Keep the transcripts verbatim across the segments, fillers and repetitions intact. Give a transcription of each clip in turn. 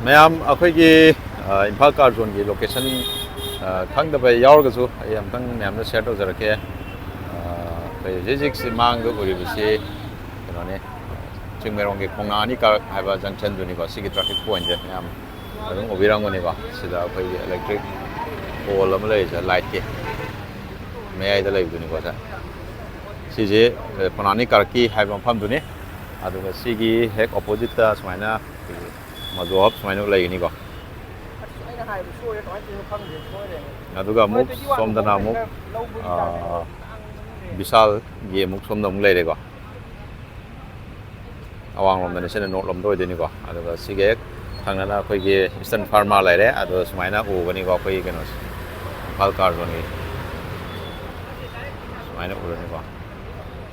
ꯃꯌꯥꯝ ꯑꯩꯈꯣꯏꯒꯤ, ꯑ, ꯏꯝꯐꯥꯜ ꯀꯥꯔ ꯖꯣꯟꯒꯤ ꯂꯣꯀꯦꯁꯟ, ꯑ, ꯈꯪꯗꯕ ꯌꯥꯎꯔꯒꯁꯨ ꯑꯩ ꯑꯝꯇꯪ ꯃꯌꯥꯝꯗ ꯁꯤꯌꯔ ꯇꯧꯖꯔꯛꯀꯦ꯫ ꯑ, ꯑꯩꯈꯣꯏ ꯍꯧꯖꯤꯛ ꯍꯧꯖꯤꯛꯁꯤ ꯃꯥꯡꯗ ꯎꯔꯤꯕꯁꯤ ꯀꯩꯅꯣꯅꯦ, ꯆꯤꯡꯃꯩꯔꯣꯡꯒꯤ ꯈꯣꯡꯅꯥꯡ ꯑꯅꯤ ꯀꯥꯔꯛ ꯍꯥꯏꯕ ꯖꯪꯁꯟꯗꯨꯅꯤꯀꯣ꯫ ꯁꯤꯒꯤ ꯇ꯭ꯔꯥꯐꯤꯛ ꯄꯣꯏꯟꯁꯦ ꯃꯌꯥꯝ ꯑꯗꯨꯝ ꯎꯕꯤꯔꯝꯒꯅꯤꯀꯣ꯫ ꯁꯤꯗ ꯑꯩꯈꯣꯏꯒꯤ ꯏꯂꯦꯛꯇ꯭ꯔꯤꯛ ꯄꯣꯜ ꯑꯃ ꯂꯩꯔꯤꯁꯦ, ꯂꯥꯏꯠꯀꯤ ꯃꯌꯥꯏꯗ ꯂꯩꯕꯗꯨꯅꯤꯀꯣ ꯁꯦ꯫ ꯁꯤꯁꯦ, ꯑ, ꯈꯣꯡꯅꯥꯡ ꯑꯅꯤ ꯀꯥꯔꯛꯀꯤ ꯍꯥꯏꯕ ꯃꯐꯝꯗꯨꯅꯤ꯫ ꯑꯗꯨꯒ ꯁꯤꯒꯤ ꯍꯦꯛ ꯑꯣꯄꯣꯖꯤꯠꯇ ꯁꯨꯃꯥꯏꯅ ꯑꯩꯈꯣꯏꯒꯤ ꯃꯖꯣ ꯍꯕ ꯁꯨꯃꯥꯏꯅ ꯂꯩꯒꯅꯤꯀꯣ꯫ ꯑꯗꯨꯒ ꯑꯃꯨꯛ ꯁꯣꯝꯗꯅ ꯑꯃꯨꯛ, ꯑ, ꯕꯤꯁꯥꯜꯒꯤ ꯑꯃꯨꯛ ꯁꯣꯝꯗ ꯑꯃꯨꯛ ꯂꯩꯔꯦꯀꯣ꯫ ꯑꯋꯥꯡꯂꯣꯝꯗꯅꯤ, ꯁꯤꯅ ꯅꯣꯔꯠ ꯂꯣꯝꯗ ꯑꯣꯏꯗꯣꯏꯅꯤꯀꯣ꯫ ꯑꯗꯨꯒ ꯁꯤꯒ ꯍꯦꯛ ꯊꯪꯅꯅ ꯑꯩꯈꯣꯏꯒꯤ ꯏꯁꯇꯔꯟ ꯐꯥꯔꯃꯥ ꯂꯩꯔꯦ꯫ ꯑꯗꯣ ꯁꯨꯃꯥꯏꯅ ꯎꯒꯅꯤꯀꯣ ꯑꯩꯈꯣꯏꯒꯤ ꯀꯩꯅꯣꯁꯦ, ꯏꯝꯐꯥꯜ ꯀꯥꯔ ꯖꯣꯟꯒꯤ ꯁꯨꯃꯥꯏꯅ ꯎꯔꯅꯤꯀꯣ꯫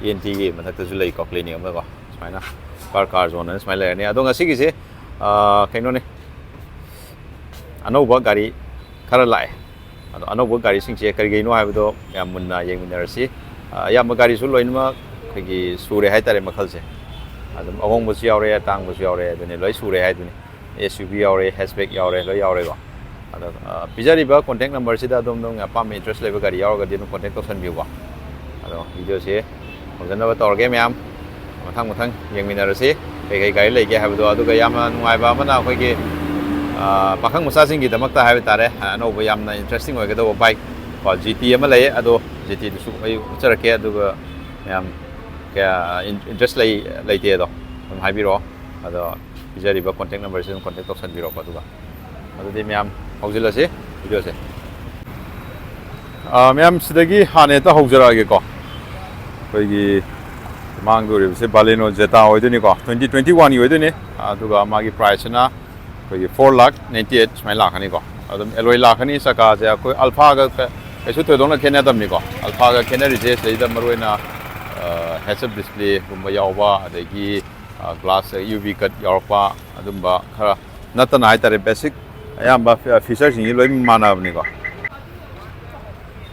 ꯏ ꯑꯦꯟ ꯇꯤꯒꯤ ꯃꯊꯛꯇꯁꯨ ꯂꯩꯀꯣ, ꯀ꯭ꯂꯤꯅꯤꯛ ꯑꯃꯀꯣ꯫ ꯁꯨꯃꯥꯏꯅ ꯏꯝꯐꯥꯜ ꯀꯥꯔ ꯖꯣꯟ ꯑꯅ ꯁꯨꯃꯥꯏꯅ ꯂꯩꯔꯅꯤ꯫ ꯑꯗꯣ ꯉꯁꯤꯒꯤꯁꯦ, ꯑꯥ, ꯀꯩꯅꯣꯅꯤ, ꯑꯅꯧꯕ ꯒꯥꯔꯤ ꯈꯔ ꯂꯥꯛꯑꯦ꯫ ꯑꯗꯣ ꯑꯅꯧꯕ ꯒꯥꯔꯤꯁꯤꯡꯁꯦ ꯀꯔꯤ ꯀꯔꯤꯅꯣ ꯍꯥꯏꯕꯗꯣ ꯌꯥꯝ ꯃꯨꯟꯅ ꯌꯦꯡꯃꯤꯟꯅꯔꯁꯤ꯫ ꯑ, ꯑꯌꯥꯝꯕ ꯒꯥꯔꯤꯁꯨ ꯂꯣꯏꯅꯃꯛ ꯑꯩꯈꯣꯏꯒꯤ ꯁꯨꯔꯦ ꯍꯥꯏꯇꯥꯔꯦ ꯃꯈꯜꯁꯦ꯫ ꯑꯗꯨꯝ ꯑꯍꯣꯡꯕꯁꯨ ꯌꯥꯎꯔꯦ, ꯑꯇꯥꯡꯕꯁꯨ ꯌꯥꯎꯔꯦ, ꯑꯗꯨꯅꯤ ꯂꯣꯏ ꯁꯨꯔꯦ ꯍꯥꯏꯗꯨꯅꯤ꯫ ꯑꯦꯁ ꯌꯨ ꯚꯤ ꯌꯥꯎꯔꯦ, ꯍꯦꯆꯕꯦꯛ ꯌꯥꯎꯔꯦ, ꯂꯣꯏ ꯌꯥꯎꯔꯦꯀꯣ꯫ ꯑꯗꯣ, ꯑ, ꯄꯤꯖꯔꯤꯕ ꯀꯣꯟꯇꯦꯛ ꯅꯝꯕꯔꯁꯤꯗ ꯑꯗꯨꯝ ꯅꯪ ꯑꯄꯥꯝꯕ ꯏꯟꯇꯔꯦꯁ ꯂꯩꯕ ꯒꯥꯔꯤ ꯌꯥꯎꯔꯒꯗꯤ ꯑꯗꯨꯝ ꯀꯣꯟꯇꯦꯛ ꯇꯧꯁꯟꯕꯤꯌꯨꯀꯣ꯫ ꯑꯗꯣ ꯚꯤꯗꯤꯑꯣꯁꯦ ꯐꯖꯅꯕ ꯇꯧꯔꯒꯦ ꯃꯌꯥꯝ꯫ ꯃꯊꯪ ꯃꯊꯪ ꯌꯦꯡꯃꯤꯟꯅꯔꯁꯤ ꯀꯩ ꯀꯩ ꯒꯥꯔꯤ ꯂꯩꯒꯦ ꯍꯥꯏꯕꯗꯣ꯫ ꯑꯗꯨꯒ ꯌꯥꯝꯅ ꯅꯨꯡꯉꯥꯏꯕ ꯑꯃꯅ ꯑꯩꯈꯣꯏꯒꯤ, ꯑ, ꯄꯥꯈꯪ ꯃꯆꯥꯁꯤꯡꯒꯤꯗꯃꯛꯇ ꯍꯥꯏꯕ ꯇꯥꯔꯦ, ꯑꯅꯧꯕ ꯌꯥꯝꯅ ꯏꯟꯇꯔꯦꯁꯇꯤꯡ ꯑꯣꯏꯒꯗꯧꯕ ꯕꯥꯏꯛ ꯀꯣ, ꯖꯤ ꯇꯤ ꯑꯃ ꯂꯩ꯫ ꯑꯗꯣ ꯖꯤ ꯇꯤꯗꯨꯁꯨ ꯑꯩ ꯎꯠꯆꯔꯛꯀꯦ꯫ ꯑꯗꯨꯒ ꯃꯌꯥꯝ ꯀꯌꯥ ꯏꯟ-, ꯏꯟꯇꯔꯦꯁ ꯂꯩ, ꯂꯩꯇꯦ ꯑꯗꯣ ꯑꯗꯨꯝ ꯍꯥꯏꯕꯤꯔꯛꯑꯣ꯫ ꯑꯗꯣ ꯄꯤꯖꯔꯤꯕ ꯀꯣꯟꯇꯦꯛ ꯅꯝꯕꯔꯁꯤ ꯑꯗꯨꯝ ꯀꯣꯟꯇꯦꯛ ꯇꯧꯁꯟꯕꯤꯔꯛꯑꯣ꯫ ꯑꯗꯨꯒ ꯑꯗꯨꯗꯤ ꯃꯌꯥꯝ ꯍꯧꯖꯤꯜꯂꯁꯤ ꯚꯤꯗꯤꯑꯣꯁꯦ꯫ ꯑꯥ, ꯃꯌꯥꯝ ꯁꯤꯗꯒꯤ ꯍꯥꯟꯅ ꯍꯦꯛꯇ ꯍꯧꯖꯔꯛꯑꯒꯦꯀꯣ꯫ ꯑꯩꯈꯣꯏꯒꯤ ꯃꯥꯡꯗ ꯎꯔꯤꯕꯁꯦ ꯕꯥꯂꯦꯅꯣ ꯖꯦꯇꯥ ꯑꯣꯏꯗꯣꯏꯅꯤꯀꯣ, ꯇ꯭ꯋꯦꯟꯇꯤ ꯇ꯭ꯋꯦꯟꯇꯤ ꯋꯥꯟꯒꯤ ꯑꯣꯏꯗꯣꯏꯅꯤ꯫ ꯑꯗꯨꯒ ꯃꯥꯒꯤ ꯄ꯭ꯔꯥꯏꯁꯁꯤꯅ ꯑꯩꯈꯣꯏꯒꯤ ꯐꯣꯔ ꯂꯥꯈ ꯅꯥꯏꯟꯇꯤ ꯑꯩꯠ ꯁꯨꯃꯥꯏꯅ ꯂꯥꯛꯀꯅꯤꯀꯣ꯫ ꯑꯗꯨꯝ ꯑꯦꯂꯣꯏ ꯂꯥꯛꯀꯅꯤ꯫ ꯆꯀꯥꯁꯦ ꯑꯩꯈꯣꯏ ꯑꯜꯐꯥꯒ ꯀ-, ꯀꯩꯁꯨ ꯊꯣꯏꯗꯣꯛꯅ ꯈꯦꯠꯅꯗꯕꯅꯤꯀꯣ꯫ ꯑꯜꯐꯥꯒ ꯈꯦꯠꯅꯔꯤꯁꯦ ꯁꯤꯗꯩꯗ ꯃꯔꯨꯑꯣꯏꯅ, ꯑ, heads up displayꯒꯨꯝꯕ ꯌꯥꯎꯕ, ꯑꯗꯒꯤ, ꯑ, glass U V cut ꯌꯥꯎꯔꯛꯄ, ꯑꯗꯨꯝꯕ ꯈꯔ ꯅꯠꯇꯅ ꯍꯥꯏꯇꯥꯔꯦ, basic ꯑꯌꯥꯝꯕ ꯐꯤ-, featureꯁꯤꯡꯁꯤ ꯂꯣꯏ ꯃꯥꯟꯅꯕꯅꯤꯀꯣ꯫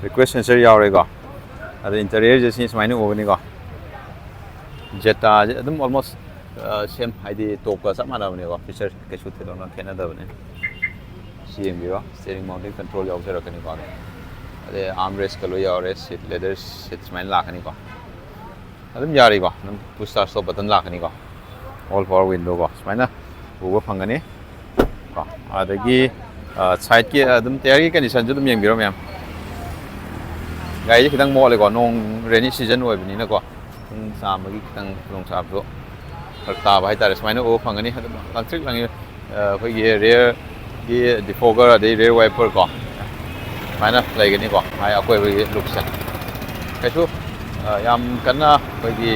Request sensor ꯌꯥꯎꯔꯦꯀꯣ꯫ ꯑꯗ interiorꯁꯦ ꯁꯤ ꯁꯨꯃꯥꯏꯅ ꯎꯒꯅꯤꯀꯣ꯫ ꯖꯦꯇꯥꯁꯦ ꯑꯗꯨꯝ almost ꯁꯦꯝ ꯍꯥꯏꯗꯤ ꯇꯣꯞꯀ ꯆꯞ ꯃꯥꯟꯅꯕꯅꯦꯀꯣ, ꯐꯤꯆꯔ ꯀꯩꯁꯨ ꯊꯣꯏꯗꯣꯛꯅ ꯈꯦꯠꯅꯗꯕꯅꯦ꯫ ꯁꯤ ꯌꯦꯡꯕꯤꯔꯣ, ꯁ꯭ꯇꯤꯌꯔꯤꯡ ꯃꯥꯎꯟꯇꯦꯟ ꯀꯟꯇ꯭ꯔꯣꯜ ꯌꯥꯎꯖꯔꯛꯀꯅꯤꯀꯣ꯫ ꯑꯗꯩ ꯑꯥꯔꯝ ꯔꯦꯁꯀ ꯂꯣꯏ ꯌꯥꯎꯔꯦ, ꯁꯤꯠ ꯂꯦꯗꯔ ꯁꯤꯠ ꯁꯨꯃꯥꯏꯅ ꯂꯥꯛꯀꯅꯤꯀꯣ꯫ ꯑꯗꯨꯝ ꯌꯥꯔꯤꯀꯣ, ꯑꯗꯨꯝ ꯄꯨꯁ ꯁ꯭ꯇꯥꯔꯠ ꯁ꯭ꯇꯣꯞ ꯕꯇꯟ ꯂꯥꯛꯀꯅꯤꯀꯣ꯫ ꯑꯣꯜ ꯄꯥꯋꯔ ꯋꯤꯟꯗꯣꯀꯣ ꯁꯨꯃꯥꯏꯅ ꯎꯕ ꯐꯪꯒꯅꯤ ꯀꯣ꯫ ꯑꯗꯒꯤ ꯁꯥꯏꯠꯀꯤ ꯑꯗꯨꯝ ꯇꯌꯥꯔꯒꯤ ꯀꯟꯗꯤꯁꯟꯁꯨ ꯑꯗꯨꯝ ꯌꯦꯡꯕꯤꯔꯣ ꯃꯌꯥꯝ꯫ ꯒꯥꯔꯤꯁꯦ ꯈꯤꯇꯪ ꯃꯣꯠꯂꯦꯀꯣ, ꯅꯣꯡ ꯔꯦꯅꯤ ꯁꯤꯖꯟ ꯑꯣꯏꯕꯅꯤꯅꯀꯣ꯫ ꯏꯁꯤꯡ ꯆꯥꯝꯕꯒꯤ ꯈꯤꯇꯪ ꯈꯨꯗꯣꯡꯆꯥꯕꯁꯨ ꯐꯔꯛ ꯇꯥꯕ ꯍꯥꯏꯇꯥꯔꯦ꯫ ꯁꯨꯃꯥꯏꯅ ꯎꯕ ꯐꯪꯒꯅꯤ꯫ ꯑꯗꯨꯝ ꯂꯪꯇ꯭ꯔꯤꯛ ꯂꯪꯉꯤ꯫ ꯑꯩꯈꯣꯏꯒꯤ ꯔꯤꯌꯔꯒꯤ ꯗꯤꯐꯣꯒꯔ ꯑꯗꯩ ꯔꯤꯌꯔ ꯋꯥꯏꯄꯔ ꯀꯣ ꯁꯨꯃꯥꯏꯅ ꯂꯩꯒꯅꯤꯀꯣ꯫ ꯃꯥꯒꯤ ꯑꯀꯣꯏꯕꯒꯤ ꯂꯨꯛꯁꯦ ꯀꯩꯁꯨ ꯌꯥꯝ ꯀꯟꯅ ꯑꯩꯈꯣꯏꯒꯤ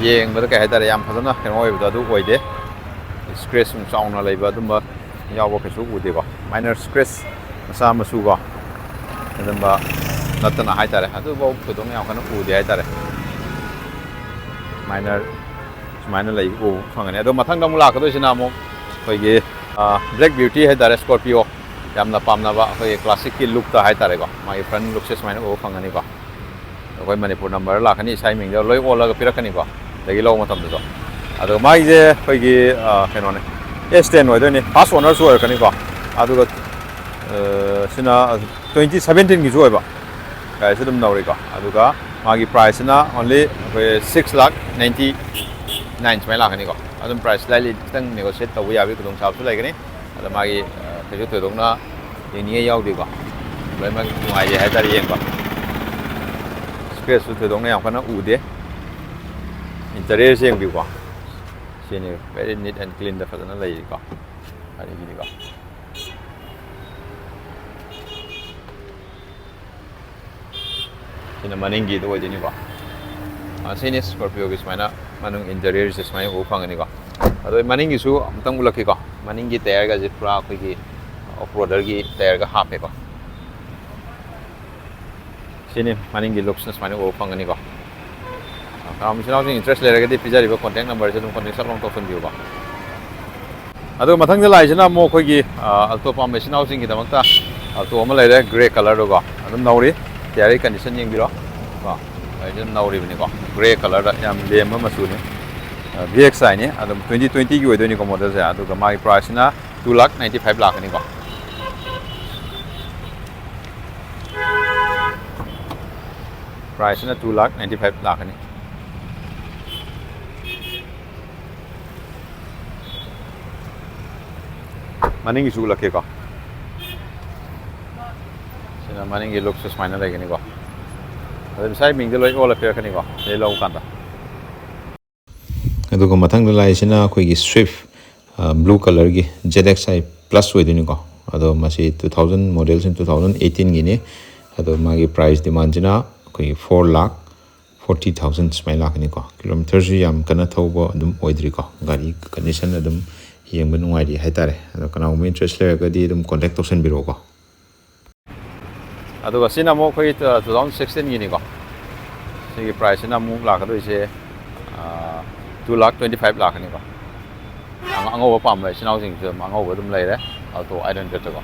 ꯌꯦꯡꯕꯗ ꯀꯩ ꯍꯥꯏꯇꯥꯔꯦ, ꯌꯥꯝ ꯐꯖꯅ ꯀꯩꯅꯣ ꯑꯣꯏꯕꯗꯣ ꯑꯗꯨ ꯑꯣꯏꯗꯦ꯫ ꯁ꯭ꯀ꯭ꯔꯦꯆ ꯁꯨꯝ ꯆꯥꯎꯅ ꯂꯩꯕ ꯑꯗꯨꯝꯕ ꯌꯥꯎꯕ ꯀꯩꯁꯨ ꯎꯗꯦꯀꯣ꯫ ꯃꯥꯏꯅꯔ ꯁ꯭ꯀ꯭ꯔꯦꯆ ꯃꯆꯥ ꯃꯁꯨ ꯀꯣ ꯑꯗꯨꯝꯕ ꯅꯠꯇꯅ ꯍꯥꯏꯇꯥꯔꯦ, ꯑꯗꯨꯐꯥꯎ ꯊꯣꯏꯗꯣꯛꯅ ꯌꯥꯝ ꯀꯟꯅ ꯎꯗꯦ ꯍꯥꯏꯇꯥꯔꯦ꯫ ꯃꯥꯏꯅꯔ ꯁꯨꯃꯥꯏꯅ ꯂꯩ ꯎꯕ ꯐꯪꯒꯅꯤ꯫ ꯑꯗꯣ ꯃꯊꯪꯗ ꯑꯃꯨꯛ ꯂꯥꯛꯀꯗꯣꯏꯁꯤꯅ ꯑꯃꯨꯛ ꯑꯩꯈꯣꯏꯒꯤ ꯕ꯭ꯂꯦꯛ ꯕ꯭ꯌꯨꯇꯤ ꯍꯥꯏꯇꯥꯔꯦ, ꯁ꯭ꯀꯣꯔꯄꯤꯌꯣ꯫ ꯌꯥꯝꯅ ꯄꯥꯝꯅꯕ ꯑꯩꯈꯣꯏꯒꯤ ꯀ꯭ꯂꯥꯁꯤꯛꯀꯤ ꯂꯨꯛꯇ ꯍꯥꯏꯇꯥꯔꯦꯀꯣ, ꯃꯥꯒꯤ ꯐ꯭ꯔꯟ ꯂꯨꯛꯁꯦ ꯁꯨꯃꯥꯏꯅ ꯎꯕ ꯐꯪꯒꯅꯤꯀꯣ꯫ ꯑꯩꯈꯣꯏ ꯃꯅꯤꯄꯨꯔ ꯅꯝꯕꯔ ꯂꯥꯛꯀꯅꯤ, ꯏꯁꯥ ꯏꯃꯤꯡꯗ ꯂꯣꯏ ꯑꯣꯜꯂꯒ ꯄꯤꯔꯛꯀꯅꯤꯀꯣ꯫ ꯑꯗꯒꯤ ꯂꯧꯕ ꯃꯇꯝꯗꯁꯨ ꯑꯗꯣ ꯃꯥꯒꯤꯁꯦ ꯑꯩꯈꯣꯏꯒꯤ ꯀꯩꯅꯣꯅꯦ, ꯑꯦꯁ ꯇꯦꯟ ꯑꯣꯏꯗꯣꯏꯅꯤ, ꯐꯥꯔꯁ ꯑꯣꯅꯔꯁꯨ ꯑꯣꯏꯔꯛꯀꯅꯤꯀꯣ꯫ ꯑꯗꯨꯒ ꯁꯤꯅ ꯇ꯭ꯋꯦꯟꯇꯤ ꯁꯕꯦꯟꯇꯤꯟꯒꯤꯁꯨ ꯑꯣꯏꯕ ꯒꯥꯔꯤꯁꯨ ꯑꯗꯨꯝ ꯅꯧꯔꯤꯀꯣ꯫ ꯑꯗꯨꯒ ꯃꯥꯒꯤ ꯄ꯭ꯔꯥꯏꯁꯁꯤꯅ ꯑꯣꯟꯂꯤ ꯑꯩꯈꯣꯏ ꯁꯤꯛꯁ ꯂꯥꯛ ꯅꯥꯏꯟꯇꯤ ꯅꯥꯏꯟ ꯁꯨꯃꯥꯏꯅ ꯂꯥꯛꯀꯅꯤꯀꯣ꯫ ꯑꯗꯨꯝ ꯄ꯭ꯔꯥꯏꯁ ꯁ꯭ꯂꯥꯏꯠꯂꯤ ꯈꯤꯇꯪ ꯅꯦꯒꯣꯁꯤꯌꯦꯠ ꯇꯧꯕ ꯌꯥꯕꯒꯤ ꯈꯨꯗꯣꯡꯆꯥꯕꯁꯨ ꯂꯩꯒꯅꯤ꯫ ꯑꯗ ꯃꯥꯒꯤ ꯀꯩꯁꯨ ꯊꯣꯏꯗꯣꯛꯅ ꯌꯦꯡꯅꯤꯡꯉꯥꯏ ꯌꯥꯎꯗꯦꯀꯣ꯫ ꯂꯣꯏꯅꯃꯛ ꯅꯨꯡꯉꯥꯏꯔꯦ ꯍꯥꯏꯇꯥꯔꯦ ꯌꯦꯡꯕ꯫ ꯁ꯭ꯀ꯭ꯔꯦꯆꯁꯨ ꯊꯣꯏꯗꯣꯛꯅ ꯌꯥꯝ ꯀꯟꯅ ꯎꯗꯦ꯫ ꯏꯟꯇꯔꯤꯌꯔꯁꯦ ꯌꯦꯡꯕꯤꯌꯨꯀꯣ꯫ ꯁꯤꯅꯤ, very neat and cleanꯗ ꯐꯖꯅ ꯂꯩꯔꯤꯀꯣ꯫ ꯑꯗꯒꯤꯗꯤꯀꯣ ꯁꯤꯅ ꯃꯅꯤꯡꯒꯤꯗ ꯑꯣꯏꯗꯣꯏꯅꯤꯀꯣ꯫ ꯁꯤꯅꯤ ꯁ꯭ꯀꯣꯔꯄꯤꯌꯣꯒꯤ ꯁꯨꯃꯥꯏꯅ ꯃꯅꯨꯡ ꯏꯟꯇꯔꯤꯌꯔꯁꯦ ꯁꯨꯃꯥꯏꯅ ꯎꯕ ꯐꯪꯒꯅꯤꯀꯣ꯫ ꯑꯗꯣ ꯃꯅꯤꯡꯒꯤꯁꯨ ꯑꯃꯨꯛꯇꯪ ꯎꯠꯂꯛꯀꯦꯀꯣ꯫ ꯃꯅꯤꯡꯒꯤ ꯇꯌꯔꯒꯁꯦ ꯄꯨꯔꯥ ꯑꯩꯈꯣꯏꯒꯤ ꯑꯣꯐ ꯔꯣꯗꯔꯒꯤ ꯇꯌꯔꯒ ꯍꯥꯞꯄꯦꯀꯣ꯫ ꯁꯤꯅꯤ ꯃꯅꯤꯡꯒꯤ ꯂꯨꯛꯁꯅ ꯁꯨꯃꯥꯏꯅ ꯎꯕ ꯐꯪꯒꯅꯤꯀꯣ꯫ ꯀꯅꯥꯒꯨꯝꯕ ꯏꯆꯤꯟ ꯏꯅꯥꯎꯁꯤꯡ ꯏꯟꯇꯔꯦꯁ ꯂꯩꯔꯒꯗꯤ ꯄꯤꯖꯔꯤꯕ ꯀꯣꯟꯇꯦꯛ ꯅꯝꯕꯔꯁꯦ ꯑꯗꯨꯝ ꯀꯣꯟꯇꯦꯛ ꯁꯠ ꯂꯥꯎ ꯇꯧꯁꯤꯟꯕꯤꯌꯨꯀꯣ꯫ ꯑꯗꯨꯒ ꯃꯊꯪꯗ ꯂꯥꯛꯏꯁꯤꯅ ꯑꯃꯨꯛ ꯑꯩꯈꯣꯏꯒꯤ ꯑꯜꯇꯣ ꯄꯥꯝꯕ ꯏꯆꯤꯟ ꯏꯅꯥꯎꯁꯤꯡꯒꯤꯗꯃꯛꯇ ꯑꯜꯇꯣ ꯑꯃ ꯂꯩꯔꯦ, ꯒ꯭ꯔꯦ ꯀꯂꯔꯗꯀꯣ꯫ ꯑꯗꯨꯝ ꯅꯧꯔꯤ, ꯇꯌꯥꯔꯒꯤ ꯀꯟꯗꯤꯁꯟ ꯌꯦꯡꯕꯤꯔꯣ ꯀꯣ꯫ ꯑꯩꯁꯦ ꯑꯗꯨꯝ ꯅꯧꯔꯤꯕꯅꯤꯀꯣ, ꯒ꯭ꯔꯦ ꯀꯂꯔꯗ ꯌꯥꯝ ꯂꯦꯝꯕ ꯃꯆꯨꯅꯤ꯫ ꯚꯤ ꯑꯦꯛꯁ ꯑꯥꯏꯅꯤ, ꯑꯗꯨꯝ ꯇ꯭ꯋꯦꯟꯇꯤ ꯇ꯭ꯋꯦꯟꯇꯤꯒꯤ ꯑꯣꯏꯗꯣꯏꯅꯤꯀꯣ ꯃꯣꯗꯦꯜꯁꯦ꯫ ꯑꯗꯨꯒ ꯃꯥꯒꯤ ꯄ꯭ꯔꯥꯏꯁꯁꯤꯅ ꯇꯨ ꯂꯥꯛ ꯅꯥꯏꯟꯇꯤ ꯐꯥꯏꯚ ꯂꯥꯛꯀꯅꯤꯀꯣ꯫ ꯄ꯭ꯔꯥꯏꯁꯁꯤꯅ ꯇꯨ ꯂꯥꯛ ꯅꯥꯏꯟꯇꯤ ꯐꯥꯏꯚ ꯂꯥꯛꯀꯅꯤ꯫ ꯃꯅꯤꯡꯒꯤꯁꯨ ꯎꯠꯂꯛꯀꯦꯀꯣ꯫ ꯁꯤꯅ ꯃꯅꯤꯡꯒꯤ ꯂꯨꯛꯁꯦ ꯁꯨꯃꯥꯏꯅ ꯂꯩꯒꯅꯤꯀꯣ꯫ ꯑꯗꯨ ꯃꯁꯥꯒꯤ ꯃꯤꯡꯗ ꯂꯣꯏ ꯑꯣꯜꯂ ꯄꯤꯔꯛꯀꯅꯤꯀꯣ ꯁꯤꯗꯩ ꯂꯧꯕ ꯀꯥꯟꯗ꯫ ꯑꯗꯨꯒ ꯃꯊꯪꯗ ꯂꯥꯛꯏꯁꯤꯅ ꯑꯩꯈꯣꯏꯒꯤ ꯁ꯭ꯋꯤꯐ ꯕ꯭ꯂꯨ ꯀꯂꯔꯒꯤ ꯖꯦꯠ ꯑꯦꯛꯁ ꯑꯥꯏ ꯄ꯭ꯂꯁ ꯑꯣꯏꯗꯣꯏꯅꯤꯀꯣ꯫ ꯑꯗꯣ ꯃꯁꯤ ꯇꯨ ꯊꯥꯎꯖꯟ ꯃꯣꯗꯦꯜꯁꯤꯅ ꯇꯨ ꯊꯥꯎꯖꯟ ꯑꯩꯠꯇꯤꯟꯒꯤꯅꯤ꯫ ꯑꯗꯣ ꯃꯥꯒꯤ ꯄ꯭ꯔꯥꯏꯁ ꯗꯤꯃꯥꯟꯁꯤꯅ ꯑꯩꯈꯣꯏꯒꯤ ꯐꯣꯔ ꯂꯥꯛ ꯐꯣꯔꯇꯤ ꯊꯥꯎꯖꯟ ꯁꯨꯃꯥꯏꯅ ꯂꯥꯛꯀꯅꯤꯀꯣ꯫ ꯀꯤꯂꯣꯃꯤꯇꯔꯁꯨ ꯌꯥꯝ ꯀꯟꯅ ꯊꯧꯕ ꯑꯗꯨꯝ ꯑꯣꯏꯗ꯭ꯔꯤꯀꯣ, ꯒꯥꯔꯤ ꯀꯟꯗꯤꯁꯟ ꯑꯗꯨꯝ ꯌꯦꯡꯕ ꯅꯨꯡꯉꯥꯏꯔꯤ ꯍꯥꯏꯇꯥꯔꯦ꯫ ꯑꯗꯣ ꯀꯅꯥꯒꯨꯝꯕ ꯏꯟꯇꯔꯦꯁ ꯂꯩꯔꯒꯗꯤ ꯑꯗꯨꯝ ꯀꯣꯟꯇꯦꯛ ꯇꯧꯁꯟꯕꯤꯔꯛꯑꯣꯀꯣ꯫ ꯑꯗꯨꯒ ꯁꯤꯅ ꯑꯃꯨꯛ ꯑꯩꯈꯣꯏꯒꯤ ꯇꯨ ꯊꯥꯎꯖꯟ ꯁꯤꯛꯁꯇꯤꯟꯒꯤꯅꯤꯀꯣ꯫ ꯁꯤꯒꯤ ꯄ꯭ꯔꯥꯏꯁꯁꯤꯅ ꯑꯃꯨꯛ ꯂꯥꯛꯀꯗꯣꯏꯁꯦ ꯇꯨ ꯂꯥꯛ ꯇ꯭ꯋꯦꯟꯇꯤ ꯐꯥꯏꯚ ꯂꯥꯛꯀꯅꯤꯀꯣ꯫ ꯑꯉ- ꯑꯉꯧꯕ ꯄꯥꯝꯕ ꯏꯆꯤꯟ ꯏꯅꯥꯎꯁꯤꯡꯁꯨ ꯑꯗꯨꯝ ꯑꯉꯧꯕ ꯑꯗꯨꯝ ꯂꯩꯔꯦ, ꯑꯜꯇꯣ ꯑꯥꯏꯠ ꯍꯟꯗ꯭ꯔꯦꯗꯇꯀꯣ꯫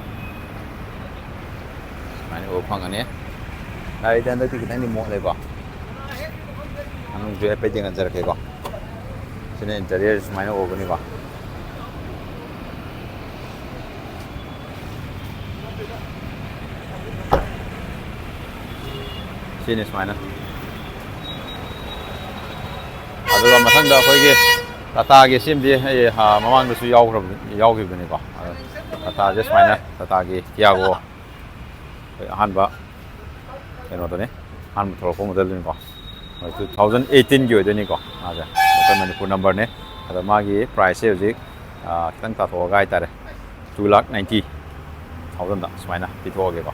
ꯁꯨꯃꯥꯏꯅ ꯎꯕ ꯐꯪꯒꯅꯤ꯫ ꯒꯥꯔꯤꯗꯤ ꯍꯟꯗꯛꯇꯤ ꯈꯤꯇꯪꯗꯤ ꯃꯣꯠꯂꯦꯀꯣ꯫ ꯃꯅꯨꯡꯁꯨ ꯍꯥꯏꯐꯦꯠ ꯌꯦꯡꯍꯟꯖꯔꯛꯀꯦꯀꯣ꯫ ꯁꯤꯅ ꯏꯟꯇꯔꯤꯌꯔ ꯁꯨꯃꯥꯏꯅ ꯎꯒꯅꯤꯀꯣ꯫ ꯁꯤꯅꯤ ꯁꯨꯃꯥꯏꯅ꯫ ꯑꯗꯨꯒ ꯃꯊꯪꯗ ꯑꯩꯈꯣꯏꯒꯤ ꯇꯥꯇꯥꯒꯤ ꯁꯤꯝꯗꯤ ꯑꯩ, ꯑ, ꯃꯃꯥꯡꯗꯁꯨ ꯌꯥꯎꯈ꯭ꯔꯕ-, ꯌꯥꯎꯈꯤꯕꯅꯤꯀꯣ꯫ ꯑꯗꯣ ꯇꯥꯇꯥꯁꯦ ꯁꯨꯃꯥꯏꯅ, ꯇꯥꯇꯥꯒꯤ ꯇꯤꯌꯥꯒꯣ ꯑꯩꯈꯣꯏ ꯑꯍꯥꯟꯕ ꯀꯩꯅꯣꯗꯨꯅꯤ, ꯑꯍꯥꯟꯕ ꯊꯣꯛꯂꯛꯄ ꯃꯣꯗꯦꯜꯗꯨꯅꯤꯀꯣ꯫ ꯇꯨ ꯊꯥꯎꯖꯟ ꯑꯩꯠꯇꯤꯟꯒꯤ ꯑꯣꯏꯗꯣꯏꯅꯤꯀꯣ ꯃꯥꯁꯦ, ꯑꯩꯈꯣꯏ ꯃꯅꯤꯄꯨꯔ ꯅꯝꯕꯔꯅꯤ꯫ ꯑꯗꯣ ꯃꯥꯒꯤ ꯄ꯭ꯔꯥꯏꯁꯁꯦ ꯍꯧꯖꯤꯛ, ꯑ, ꯈꯤꯇꯪ ꯇꯥꯊꯣꯛꯑꯒ ꯍꯥꯏꯇꯥꯔꯦ, ꯇꯨ ꯂꯥꯛ ꯅꯥꯏꯟꯇꯤ ꯊꯥꯎꯖꯟꯗ ꯁꯨꯃꯥꯏꯅ ꯄꯤꯊꯣꯛꯑꯒꯦꯀꯣ꯫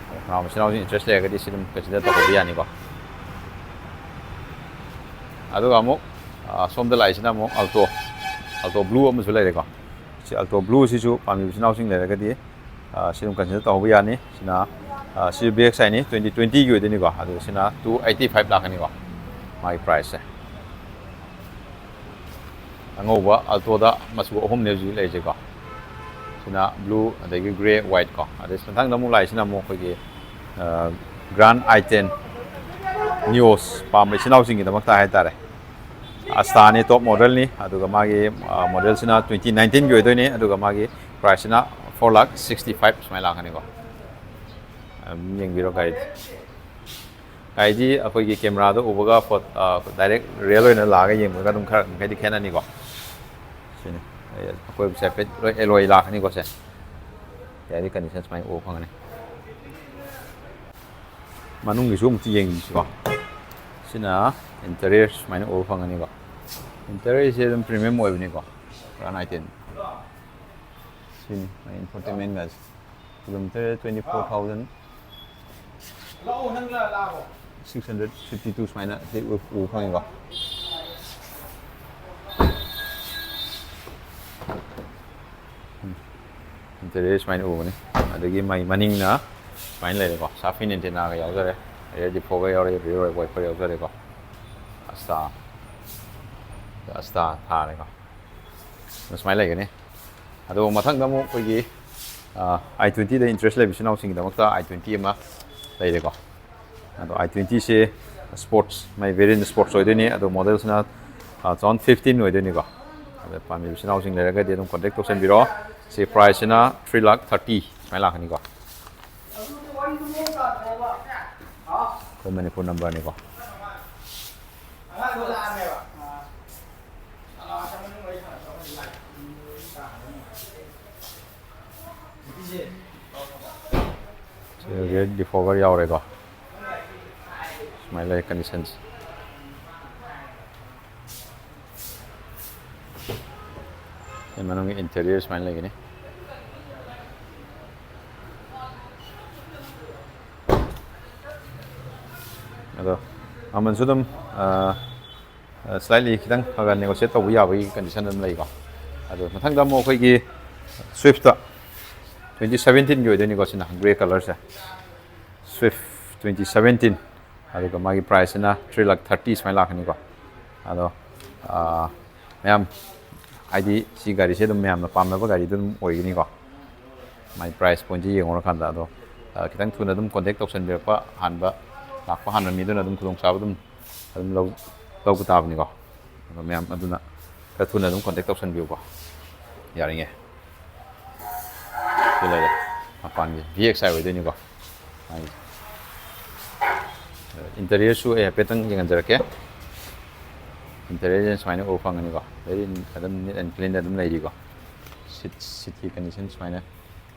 ꯑꯗꯣ ꯀꯅꯥꯒꯨꯝꯕ ꯏꯆꯤꯟ ꯏꯅꯥꯎꯁꯤꯡ ꯏꯟꯇꯔꯦꯁ ꯂꯩꯔꯒꯗꯤ ꯁꯤ ꯑꯗꯨꯝ ꯀꯟꯁꯤꯗꯔ ꯇꯧꯕꯤꯕ ꯌꯥꯅꯤꯀꯣ꯫ ꯑꯗꯨꯒ ꯑꯃꯨꯛ, ꯑ, ꯁꯣꯝꯗ ꯂꯥꯛꯏꯁꯤꯅ ꯑꯃꯨꯛ ꯑꯜꯇꯣ, ꯑꯜꯇꯣ ꯕ꯭ꯂꯨ ꯑꯃꯁꯨ ꯂꯩꯔꯦꯀꯣ꯫ ꯁꯤ ꯑꯜꯇꯣ ꯕ꯭ꯂꯨꯁꯤꯁꯨ ꯄꯥꯝꯕꯤꯕ ꯏꯆꯤꯟ ꯏꯅꯥꯎꯁꯤꯡ ꯂꯩꯔꯒꯗꯤ, ꯑ, ꯁꯤ ꯑꯗꯨꯝ ꯀꯟꯁꯤꯗꯔ ꯇꯧꯍꯧꯕ ꯌꯥꯅꯤ꯫ ꯁꯤꯅ, ꯑ, ꯁꯤ ꯕꯦꯛ ꯁꯥꯏꯠꯅꯤ, ꯇ꯭ꯋꯦꯟꯇꯤ ꯇ꯭ꯋꯦꯟꯇꯤꯒꯤ ꯑꯣꯏꯗꯣꯏꯅꯤꯀꯣ꯫ ꯑꯗꯨ ꯁꯤꯅ ꯇꯨ ꯑꯩꯠꯇꯤ ꯐꯥꯏꯚ ꯂꯥꯛꯀꯅꯤꯀꯣ ꯃꯥꯒꯤ ꯄ꯭ꯔꯥꯏꯁꯁꯦ꯫ ꯑꯉꯧꯕ ꯑꯜꯇꯣꯗ ꯃꯆꯨ ꯑꯍꯨꯝꯅꯦ ꯍꯧꯖꯤꯛ ꯂꯩꯔꯤꯁꯦꯀꯣ꯫ ꯁꯤꯅ ꯕ꯭ꯂꯨ, ꯑꯗꯒꯤ ꯒ꯭ꯔꯦ, ꯋꯥꯏꯠ ꯀꯣ꯫ ꯑꯗꯩ ꯃꯊꯪꯗ ꯑꯃꯨꯛ ꯂꯥꯛꯏꯁꯤꯅ ꯑꯃꯨꯛ ꯑꯩꯈꯣꯏꯒꯤ, ꯑ, ꯒ꯭ꯔꯥꯟ ꯑꯥꯏ ꯇꯦꯟ ꯅꯤꯑꯣꯁ ꯄꯥꯝꯕ ꯏꯆꯤꯟ ꯏꯅꯥꯎꯁꯤꯡꯒꯤꯗꯃꯛꯇ ꯍꯥꯏꯇꯥꯔꯦ꯫ ꯑꯁꯇꯥꯅꯤ, ꯇꯣꯞ ꯃꯣꯗꯦꯜꯅꯤ꯫ ꯑꯗꯨꯒ ꯃꯥꯒꯤ ꯃꯣꯗꯦꯜꯁꯤꯅ ꯇ꯭ꯋꯦꯟꯇꯤ ꯅꯥꯏꯟꯇꯤꯟꯒꯤ ꯑꯣꯏꯗꯣꯏꯅꯤ꯫ ꯑꯗꯨꯒ ꯃꯥꯒꯤ ꯄ꯭ꯔꯥꯏꯁꯁꯤꯅ ꯐꯣꯔ ꯂꯥꯛ ꯁꯤꯛꯁꯇꯤ ꯐꯥꯏꯚ ꯁꯨꯃꯥꯏꯅ ꯂꯥꯛꯀꯅꯤꯀꯣ꯫ ꯑꯗꯨꯝ ꯌꯦꯡꯕꯤꯔꯣ ꯒꯥꯔꯤꯗꯤ꯫ ꯒꯥꯔꯤꯗꯤ ꯑꯩꯈꯣꯏꯒꯤ ꯀꯦꯃꯦꯔꯥꯗ ꯎꯕꯒ ꯐꯣꯠ ꯗꯥꯏꯔꯦꯛ ꯔꯤꯌꯦꯜ ꯑꯣꯏꯅ ꯂꯥꯛꯑꯒ ꯌꯦꯡꯕꯒ ꯑꯗꯨꯝ ꯈꯔ ꯃꯈꯩꯗꯤ ꯈꯦꯠꯅꯅꯤꯀꯣ꯫ ꯁꯤꯅꯤ꯫ ꯑꯀꯣꯏꯕꯁꯦ ꯍꯥꯏꯐꯦꯠ ꯂꯣꯏ ꯑꯦꯂꯣꯏ ꯂꯥꯛꯀꯅꯤꯀꯣ ꯁꯦ꯫ ꯒꯥꯔꯤ ꯀꯟꯗꯤꯁꯟ ꯁꯨꯃꯥꯏꯅ ꯎꯕ ꯐꯪꯒꯅꯤ꯫ ꯃꯅꯨꯡꯒꯤꯁꯨ ꯑꯃꯨꯛꯇ ꯌꯦꯡꯁꯤꯀꯣ꯫ ꯁꯤꯅ ꯏꯟꯇꯔꯤꯌꯔ ꯁꯨꯃꯥꯏꯅ ꯎꯕ ꯐꯪꯒꯅꯤꯀꯣ꯫ ꯏꯟꯇꯔꯤꯌꯔꯁꯦ ꯑꯗꯨꯝ ꯄ꯭ꯔꯤꯃꯤꯌꯝ ꯑꯣꯏꯕꯅꯤꯀꯣ꯫ ꯄꯨꯔꯥ ꯅꯥꯏꯇꯦꯟ꯫ ꯁꯤꯅꯤ ꯃꯥꯒꯤ ꯏꯟꯐꯣꯇꯦꯟꯃꯦꯟꯒꯁꯦ꯫ Kilometre twenty four thousand six hundred fifty two ꯁꯨꯃꯥꯏꯅ ꯁꯤ ꯎ-, ꯎꯕ ꯐꯪꯉꯤꯀꯣ꯫ ꯏꯟꯇꯔꯤꯌꯔ ꯁꯨꯃꯥꯏꯅ ꯎꯕꯅꯤ꯫ ꯑꯗꯒꯤ ꯃꯥꯏ ꯃꯅꯤꯡꯅ ꯁꯨꯃꯥꯏꯅ ꯂꯩꯔꯦꯀꯣ꯫ ꯁꯥꯔꯛ ꯐꯤꯟ ꯑꯦꯟꯇꯦꯅꯥꯒ ꯌꯥꯎꯖꯔꯦ꯫ ꯔꯤꯌꯔ ꯗꯤꯐꯣꯒꯔ ꯌꯥꯎꯔꯦ, ꯔꯤꯌꯔ ꯋꯥꯏꯄꯔ ꯌꯥꯎꯖꯔꯦꯀꯣ꯫ ꯑꯁꯇꯥ, ꯑꯁꯇꯥ ꯊꯥꯔꯦꯀꯣ꯫ ꯑꯗꯨ ꯁꯨꯃꯥꯏꯅ ꯂꯩꯒꯅꯤ꯫ ꯑꯗꯣ ꯃꯊꯪꯗ ꯑꯃꯨꯛ ꯑꯩꯈꯣꯏꯒꯤ, ꯑꯥ, ꯑꯥꯏ ꯇ꯭ꯋꯦꯟꯇꯤꯗ ꯏꯟꯇꯔꯦꯁ ꯂꯩꯕ ꯏꯆꯤꯟ ꯏꯅꯥꯎꯁꯤꯡꯒꯤꯗꯃꯛꯇ ꯑꯥꯏ ꯇ꯭ꯋꯦꯟꯇꯤ ꯑꯃ ꯂꯩꯔꯦꯀꯣ꯫ ꯑꯗꯣ ꯑꯥꯏ ꯇ꯭ꯋꯦꯟꯇꯤꯁꯦ ꯁ꯭ꯄꯣꯔꯠꯁ, ꯃꯥꯏ ꯚꯦꯔꯤꯌꯟ ꯁ꯭ꯄꯣꯔꯠꯁ ꯑꯣꯏꯗꯣꯏꯅꯤ꯫ ꯑꯗꯣ ꯃꯣꯗꯦꯜꯁꯤꯅ, ꯑꯥ, two thousand fifteen ꯑꯣꯏꯗꯣꯏꯅꯤꯀꯣ꯫ ꯑꯗꯣ ꯄꯥꯝꯕꯤꯕ ꯏꯆꯤꯟ ꯏꯅꯥꯎꯁꯤꯡ ꯂꯩꯔꯒꯗꯤ ꯑꯗꯨꯝ ꯀꯣꯟꯇꯦꯛ ꯇꯧꯁꯟꯕꯤꯔꯣ꯫ ꯁꯤ ꯄ꯭ꯔꯥꯏꯁꯁꯤꯅ three lakh thirty ꯁꯨꯃꯥꯏꯅ ꯂꯥꯛꯀꯅꯤꯀꯣ꯫ ꯑꯩꯈꯣꯏ ꯃꯅꯤꯄꯨꯔ ꯅꯝꯕꯔꯅꯤꯀꯣ꯫ ꯔꯤꯌꯔ ꯗꯤꯐꯣꯒꯔ ꯌꯥꯎꯔꯦꯀꯣ꯫ ꯁꯨꯃꯥꯏꯅ ꯂꯩ ꯀꯟꯗꯤꯁꯟꯁꯦ꯫ ꯁꯤ ꯃꯅꯨꯡꯒꯤ ꯏꯟꯇꯤꯔꯤꯌꯔ ꯁꯨꯃꯥꯏꯅ ꯂꯩꯒꯅꯤ꯫ ꯑꯗꯣ ꯃꯃꯜꯁꯨ ꯑꯗꯨꯝ, ꯑ, ꯁ꯭ꯂꯥꯏꯠꯂꯤ ꯈꯤꯇꯪ ꯈꯔ ꯈꯔ ꯅꯦꯒꯣꯁꯤꯌꯦꯠ ꯇꯧꯕ ꯌꯥꯕꯒꯤ ꯀꯟꯗꯤꯁꯟ ꯑꯗꯨꯝ ꯂꯩꯀꯣ꯫ ꯑꯗꯣ ꯃꯊꯪꯗ ꯑꯃꯨꯛ ꯑꯩꯈꯣꯏꯒꯤ ꯁ꯭ꯋꯤꯐꯇ, twenty seventeenꯒꯤ ꯑꯣꯏꯗꯣꯏꯅꯤꯀꯣ꯫ ꯁꯤꯅ ꯒ꯭ꯔꯦ ꯀꯂꯔꯁꯦ, ꯁ꯭ꯋꯤꯐ twenty seventeen꯫ ꯑꯗꯨꯒ ꯃꯥꯒꯤ ꯄ꯭ꯔꯥꯏꯁꯁꯤꯅ three lakh thirty ꯁꯨꯃꯥꯏꯅ ꯂꯥꯛꯀꯅꯤꯀꯣ꯫ ꯑꯗꯣ, ꯑ, ꯃꯌꯥꯝ, ꯍꯥꯏꯗꯤ ꯁꯤ ꯒꯥꯔꯤꯁꯦ ꯑꯗꯨꯝ ꯃꯌꯥꯝꯅ ꯄꯥꯝꯅꯕ ꯒꯥꯔꯤꯗꯨ ꯑꯗꯨꯝ ꯑꯣꯏꯒꯅꯤꯀꯣ꯫ ꯃꯥꯏ ꯄ꯭ꯔꯥꯏꯁ ꯄꯣꯏꯟꯁꯦ ꯌꯦꯡꯉꯨꯔꯀꯥꯟꯗ꯫ ꯑꯗꯣ, ꯑ, ꯈꯤꯇꯪ ꯊꯨꯅ ꯑꯗꯨꯝ ꯀꯣꯟꯇꯦꯛ ꯇꯧꯁꯟꯕꯤꯔꯛꯄ, ꯑꯍꯥꯟꯕ ꯂꯥꯛꯄ ꯍꯥꯟꯕ ꯃꯤꯗꯨꯅ ꯑꯗꯨꯝ ꯈꯨꯗꯣꯡꯆꯥꯕ ꯑꯗꯨꯝ, ꯑꯗꯨꯝ ꯂꯧ-, ꯂꯧꯕ ꯇꯥꯕꯅꯤꯀꯣ꯫ ꯑꯗꯣ ꯃꯌꯥꯝ ꯑꯗꯨꯅ ꯈꯔ ꯊꯨꯅ ꯑꯗꯨꯝ ꯀꯣꯟꯇꯦꯛ ꯇꯧꯁꯟꯕꯤꯌꯨꯀꯣ, ꯌꯥꯔꯤꯉꯩ꯫ ꯁꯤ ꯂꯩꯔꯦ, ꯃꯄꯥꯟꯒꯤ V X I ꯑꯣꯏꯗꯣꯏꯅꯤꯀꯣ꯫ ꯃꯥꯒꯤ ꯏꯟꯇꯔꯤꯌꯔꯁꯨ ꯑꯩ ꯍꯥꯏꯐꯦꯠꯇꯪ ꯌꯦꯡꯍꯟꯖꯔꯛꯀꯦ꯫ ꯏꯟꯇꯔꯤꯌꯔꯁꯤꯅ ꯁꯨꯃꯥꯏꯅ ꯎꯕ ꯐꯪꯒꯅꯤꯀꯣ, very ꯑꯗꯨꯝ neat and clean ꯑꯗꯨꯝ ꯂꯩꯔꯤꯀꯣ꯫ ꯁꯤꯠ ꯁꯤꯠꯀꯤ ꯀꯟꯗꯤꯁꯟ ꯁꯨꯃꯥꯏꯅ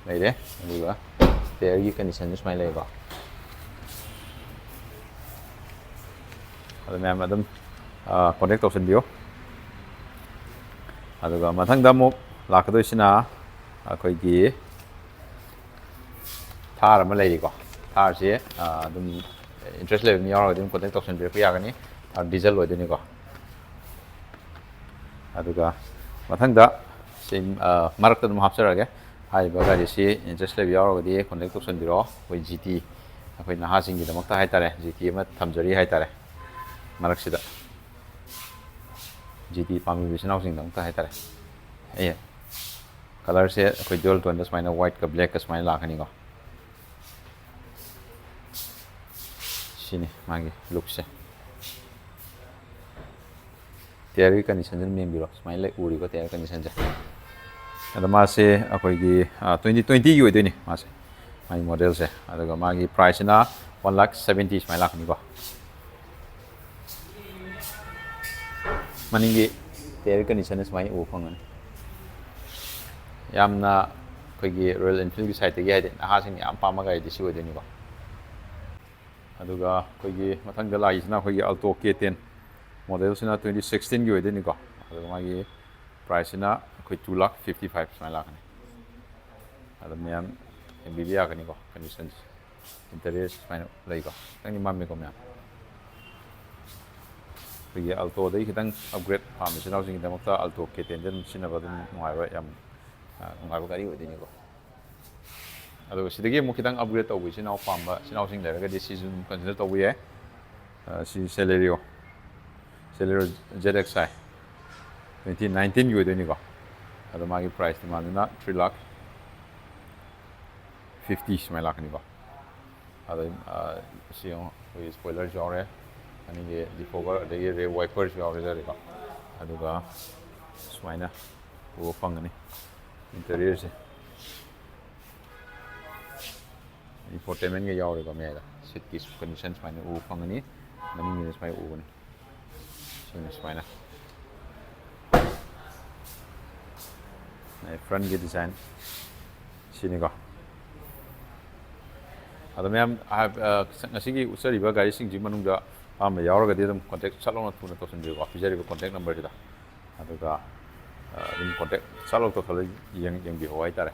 ꯂꯩꯔꯦ꯫ ꯑꯗꯨꯒ ꯇꯌꯔꯒꯤ ꯀꯟꯗꯤꯁꯟꯁꯨ ꯁꯨꯃꯥꯏꯅ ꯂꯩꯀꯣ꯫ ꯑꯗꯨ ꯃꯌꯥꯝ ꯑꯗꯨꯝ ꯀꯣꯟꯇꯦꯛ ꯇꯧꯁꯟꯕꯤꯌꯨ꯫ ꯑꯗꯨꯒ ꯃꯊꯪꯗ ꯑꯃꯨꯛ ꯂꯥꯛꯀꯗꯣꯏꯁꯤꯅ ꯑꯩꯈꯣꯏꯒꯤ ꯊꯥꯔ ꯑꯃ ꯂꯩꯔꯤꯀꯣ꯫ ꯊꯥꯔꯁꯦ ꯑꯗꯨꯝ ꯏꯟꯇꯔꯦꯁ ꯂꯩꯕ ꯃꯤ ꯌꯥꯎꯔꯒꯗꯤ ꯑꯗꯨꯝ ꯀꯣꯟꯇꯦꯛ ꯇꯧꯁꯟꯕꯤꯔꯛꯄ ꯌꯥꯒꯅꯤ꯫ ꯊꯥꯔ ꯗꯤꯖꯜ ꯑꯣꯏꯗꯣꯏꯅꯤꯀꯣ꯫ ꯑꯗꯨꯒ ꯃꯊꯪꯗ ꯁꯤ ꯃꯔꯛꯇ ꯑꯗꯨꯝ ꯍꯥꯞꯆꯔꯛꯑꯒꯦ꯫ ꯍꯥꯏꯔꯤꯕ ꯒꯥꯔꯤꯁꯤ ꯏꯟꯇꯔꯦꯁ ꯂꯩꯕ ꯌꯥꯎꯔꯒꯗꯤ ꯀꯣꯟꯇꯦꯛ ꯇꯧꯁꯟꯕꯤꯔꯛꯑꯣ꯫ ꯑꯩꯈꯣꯏ G T, ꯑꯩꯈꯣꯏ ꯅꯍꯥꯁꯤꯡꯒꯤꯗꯃꯛꯇ ꯍꯥꯏꯇꯥꯔꯦ, G T ꯑꯃ ꯊꯝꯖꯔꯤ ꯍꯥꯏꯇꯥꯔꯦ꯫ ꯃꯔꯛꯁꯤꯗ G T ꯄꯥꯝꯕꯤꯕ ꯏꯆꯤꯟ ꯏꯅꯥꯎꯁꯤꯡꯒꯤꯗꯃꯛꯇ ꯍꯥꯏꯇꯥꯔꯦ꯫ ꯑꯦ, ꯀꯂꯔꯁꯦ ꯑꯩꯈꯣꯏ dual tone ꯗ ꯁꯨꯃꯥꯏꯅ white ꯀ black ꯀ ꯁꯨꯃꯥꯏꯅ ꯂꯥꯛꯀꯅꯤꯀꯣ꯫ ꯁꯤꯅꯤ ꯃꯥꯒꯤ ꯂꯨꯛꯁꯦ꯫ ꯇꯌꯔꯒꯤ ꯀꯟꯗꯤꯁꯟꯁꯤ ꯑꯗꯨꯝ ꯌꯦꯡꯕꯤꯔꯣ, ꯁꯨꯃꯥꯏꯅ ꯂꯩ, ꯎꯔꯤꯕ ꯇꯌꯔ ꯀꯟꯗꯤꯁꯟꯁꯦ꯫ ꯑꯗꯣ ꯃꯥꯁꯦ ꯑꯩꯈꯣꯏꯒꯤ twenty twenty ꯒꯤ ꯑꯣꯏꯗꯣꯏꯅꯤ ꯃꯥꯁꯦ, ꯃꯥꯒꯤ ꯃꯣꯗꯦꯜꯁꯦ꯫ ꯑꯗꯨꯒ ꯃꯥꯒꯤ ꯄ꯭ꯔꯥꯏꯁꯁꯤꯅ one lakh seventy ꯁꯨꯃꯥꯏꯅ ꯂꯥꯛꯀꯅꯤꯀꯣ꯫ ꯃꯅꯤꯡꯒꯤ ꯇꯌꯔ ꯀꯟꯗꯤꯁꯟꯁꯦ ꯁꯨꯃꯥꯏꯅ ꯎꯕ ꯐꯪꯒꯅꯤ꯫ ꯌꯥꯝꯅ ꯑꯩꯈꯣꯏꯒꯤ Royal Enfield ꯒꯤ ꯁꯥꯏꯠꯇꯒꯤ ꯍꯥꯏꯗꯤ ꯅꯍꯥꯁꯤꯡꯅ ꯌꯥꯝ ꯄꯥꯝꯕ ꯒꯥꯔꯤꯗꯤ ꯁꯤ ꯑꯣꯏꯗꯣꯏꯅꯤꯀꯣ꯫ ꯑꯗꯨꯒ ꯑꯩꯈꯣꯏꯒꯤ ꯃꯊꯪꯗ ꯂꯥꯛꯏꯁꯤꯅ ꯑꯩꯈꯣꯏꯒꯤ Alto K ten ꯃꯣꯗꯦꯜꯁꯤꯅ twenty sixteen ꯒꯤ ꯑꯣꯏꯗꯣꯏꯅꯤꯀꯣ꯫ ꯑꯗꯨꯒ ꯃꯥꯒꯤ ꯄ꯭ꯔꯥꯏꯁꯁꯤꯅ ꯑꯩꯈꯣꯏ two lakh fifty five ꯁꯨꯃꯥꯏꯅ ꯂꯥꯛꯀꯅꯤ꯫ ꯑꯗꯨꯝ ꯃꯌꯥꯝ ꯌꯦꯡꯕꯤꯕ ꯌꯥꯒꯅꯤꯀꯣ꯫ ꯀꯟꯗꯤꯁꯟꯁꯦ, ꯏꯟꯇꯔꯤꯌꯔꯁꯦ ꯁꯨꯃꯥꯏꯅ ꯂꯩꯀꯣ, ꯈꯤꯇꯪꯗꯤ ꯃꯝꯃꯤꯀꯣ ꯃꯌꯥꯝ꯫ ꯑꯩꯈꯣꯏꯒꯤ Alto ꯗꯒꯤ ꯈꯤꯇꯪ upgrade ꯄꯥꯝꯕ ꯏꯆꯤꯟ ꯏꯅꯥꯎꯁꯤꯡꯒꯤꯗꯃꯛꯇ Alto K ten ꯁꯦ ꯑꯗꯨꯝ ꯁꯤꯖꯤꯟꯅꯕ ꯑꯗꯨꯝ ꯅꯨꯡꯉꯥꯏꯕ, ꯌꯥꯝ ꯅꯨꯡꯉꯥꯏꯕ ꯒꯥꯔꯤ ꯑꯣꯏꯗꯣꯏꯅꯤꯀꯣ꯫ ꯑꯗꯨꯒ ꯁꯤꯗꯒꯤ ꯑꯃꯨꯛ ꯈꯤꯇꯪ upgrade ꯇꯧꯕ ꯏꯆꯤꯟ ꯏꯅꯥꯎ ꯄꯥꯝꯕ ꯏꯆꯤꯟ ꯏꯅꯥꯎꯁꯤꯡ ꯂꯩꯔꯒꯗꯤ ꯁꯤꯁꯨ ꯑꯗꯨꯝ consider ꯇꯧꯕ ꯌꯥꯏ꯫ ꯁꯤ Celerio, Celerio Z X I twenty nineteen ꯒꯤ ꯑꯣꯏꯗꯣꯏꯅꯤꯀꯣ꯫ ꯑꯗꯣ ꯃꯥꯒꯤ price demandꯗꯨꯅ three lakh fifty ꯁꯨꯃꯥꯏꯅ ꯂꯥꯛꯀꯅꯤꯀꯣ꯫ ꯑꯗꯩ ꯁꯤ ꯌꯦꯡꯉꯣ, ꯑꯩꯈꯣꯏꯒꯤ spoilerꯁꯨ ꯌꯥꯎꯔꯦ, ꯑꯅꯤꯒꯤ defogger, ꯑꯗꯒꯤ rear wiperꯁꯨ ꯌꯥꯎꯔꯦ ꯁꯤꯗꯀꯣ꯫ ꯑꯗꯨꯒ ꯁꯨꯃꯥꯏꯅ ꯎꯕ ꯐꯪꯒꯅꯤ interior ꯁꯦ꯫ Infotainment ꯀ ꯌꯥꯎꯔꯦꯀꯣ ꯃꯌꯥꯏꯗ꯫ Seat ꯀꯤ condition ꯁꯨꯃꯥꯏꯅ ꯎꯕ ꯐꯪꯒꯅꯤ꯫ ꯃꯅꯤꯡꯒꯤꯗ ꯁꯨꯃꯥꯏꯅ ꯎꯒꯅꯤ꯫ ꯁꯤꯅ ꯁꯨꯃꯥꯏꯅ꯫ Front ꯀꯤ design ꯁꯤꯅꯤꯀꯣ꯫ ꯑꯗꯣ ꯃꯌꯥꯝ, ꯑ, ꯉꯁꯤꯒꯤ ꯎꯠꯆꯔꯤꯕ ꯒꯥꯔꯤꯁꯤꯡꯁꯤ ꯃꯅꯨꯡꯗ ꯑꯄꯥꯝꯕ ꯌꯥꯎꯔꯒꯗꯤ ꯑꯗꯨꯝ contact ꯁꯠ ꯂꯥꯎꯅ ꯊꯨꯅ ꯇꯧꯁꯤꯟꯕꯤꯌꯨꯀꯣ, ꯄꯤꯖꯔꯤꯕ contact number ꯁꯤꯗ꯫ ꯑꯗꯨꯒ, ꯑ, ꯑꯗꯨꯝ contact ꯁꯠ ꯂꯥꯎ ꯇꯧꯁꯜꯂ ꯌꯦꯡ-, ꯌꯦꯡꯕꯤꯍꯧ ꯍꯥꯏꯇꯥꯔꯦ꯫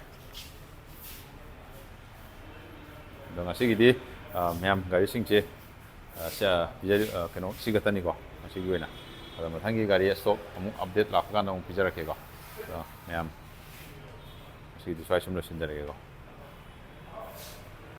ꯑꯗꯣ ꯉꯁꯤꯒꯤꯗꯤ, ꯑ, ꯃꯌꯥꯝ ꯒꯥꯔꯤꯁꯤꯡꯁꯦ, ꯑ, ꯁꯤ, ꯑ, ꯄꯤꯖꯔꯤ-, ꯑ, ꯀꯩꯅꯣ, ꯁꯤ ꯈꯛꯇꯅꯤꯀꯣ ꯉꯁꯤꯒꯤ ꯑꯣꯏꯅ꯫ ꯑꯗꯣ ꯃꯊꯪꯒꯤ ꯒꯥꯔꯤ stock ꯑꯃꯨꯛ update ꯂꯥꯛꯄ ꯀꯥꯟꯗ ꯑꯃꯨꯛ ꯄꯤꯖꯔꯛꯀꯦꯀꯣ꯫ ꯑꯗꯣ ꯃꯌꯥꯝ ꯉꯁꯤꯒꯤꯗꯤ ꯁ꯭ꯋꯥꯏ ꯁꯨꯝ ꯂꯣꯏꯁꯤꯟꯖꯔꯒꯦꯀꯣ꯫